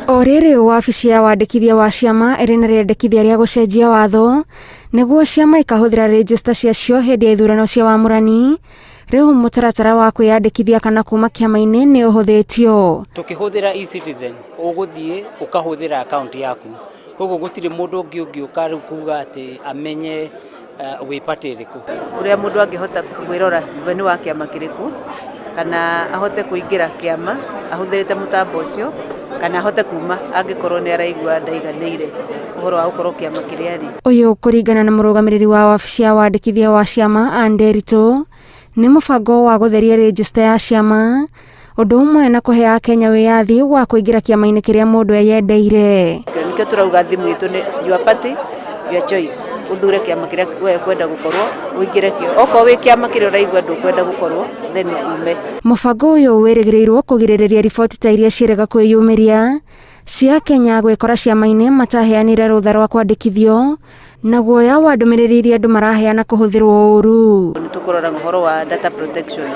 O rĩrĩ wabici ya wandĩkithia wa ciama ĩrĩ na rĩendekithia rĩa gũcenjia watho nĩguo ciama ikahũthĩra rĩnjĩsta ciacio hĩndĩ ya ithurano cia wamũrani, rĩu mũtaratara wa kwĩyandĩkithia kana kuma kĩama-inĩ nĩ ũhũthĩtio. Tũkĩhũthĩra eCitizen ũgũthiĩ ũkahũthĩra account yaku, koguo gũtirĩ mũndũ ũngĩ ũngĩũka rĩu kuga atĩ amenye wĩ party ĩrĩkũ. Ũrĩa mũndũ angĩhota kwĩrora we nĩ wa kĩama kĩrĩkũ, kana ahote kũingĩra kĩama ahũthĩrĩte mũtambo ũcio, kana ahote kuma angĩkorwo nĩ araigua ndaiganĩire ũhoro wa gũkorwo kĩama kĩrĩa arĩ. Ũyũ kũringana na mũrũgamĩrĩri wa wabici ya wandĩkithia wa ciama Ann Nderitu, nĩ mũbango wa gũtheria rĩnjĩsta ya ciama, ũndũ ũmwe na kũhe Akenya wĩyathi wa kũingĩra kĩama-inĩ kĩrĩa mũndũ eyendeire. Nĩkĩo tũrauga thimũ itũ nĩ your party, your choice. Ũthure kĩama kĩrĩa we ũkwenda gũkorwo ũingĩre kĩo. Okorwo wĩ kĩama kĩrĩa ũraigua ndũkwenda gũkorwo then ume. Mũbango ũyũ wĩrĩgĩrĩirwo kũgirĩrĩria riboti ta iria ciĩrĩga kwĩyumĩria cia Kenya gwĩkora ciama-inĩ mataheanire rũtha rwa kwandĩkithio na guoya wa ndũmĩrĩri iria andũ maraheana kũhũthĩrwo ũru. Nĩ tũkũrora ũhoro wa data protection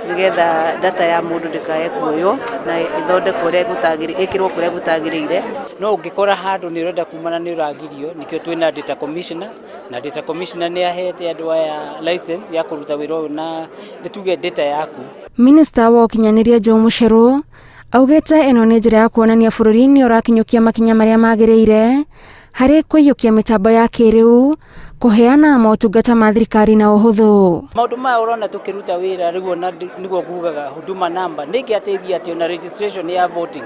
nĩgetha data ya mũndũ ndĩkae kuoywo na ĩthondekwo ũrĩa gũtagĩrĩire, ĩkĩrwo kũrĩa gũtagĩrĩire. No ũngĩkora handũ nĩ ũrenda kumana nĩ ũragirio, nĩkĩo twĩna data commissioner, na data commissioner nĩ ahete andũ aya license ya kũruta wĩra ũyũ na nĩ tuge data yaku. Minista wa ũkinyanĩria Joe Mucheru augĩte ĩno nĩ njĩra ya kuonania bũrũri nĩ ũrakinyũkia makinya marĩa magĩrĩire harĩ kũiyũkia mĩtambo ya kĩrĩu kũheana motungata ma thirikari na ũhũthũ. Maũndũ maya ũrona tũkĩruta wĩra rĩu ona nĩguo ngugaga Huduma number nĩ ĩngĩateithia atĩ ona registration ya voting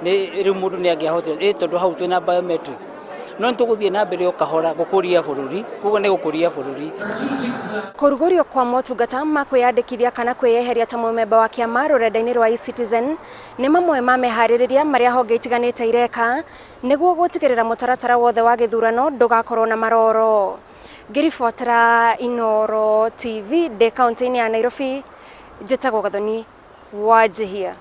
nĩ rĩu mũndũ nĩ angĩahotire ĩ tondũ hau twĩna biometrics no nĩ tũgũthiĩ na mbere o kahora gũkũria bũrũri koguo nĩ gũkũria bũrũri. Kũrugũrio kwa motungata ma kwĩyandĩkithia kana kwĩyeheria ta mũmemba wa kĩama rũrenda-inĩ rwa eCitizen nĩ mamwe ma meharĩrĩria marĩa honge itiganĩte ireka nĩguo gũtigĩrĩra mũtaratara wothe wa gĩthurano ndũgakorwo na maroro. Ngĩribotera Inooro TV ndĩ kaũntĩ-inĩ ya Nairobi, njĩtagwo Gathoni Wanjihia.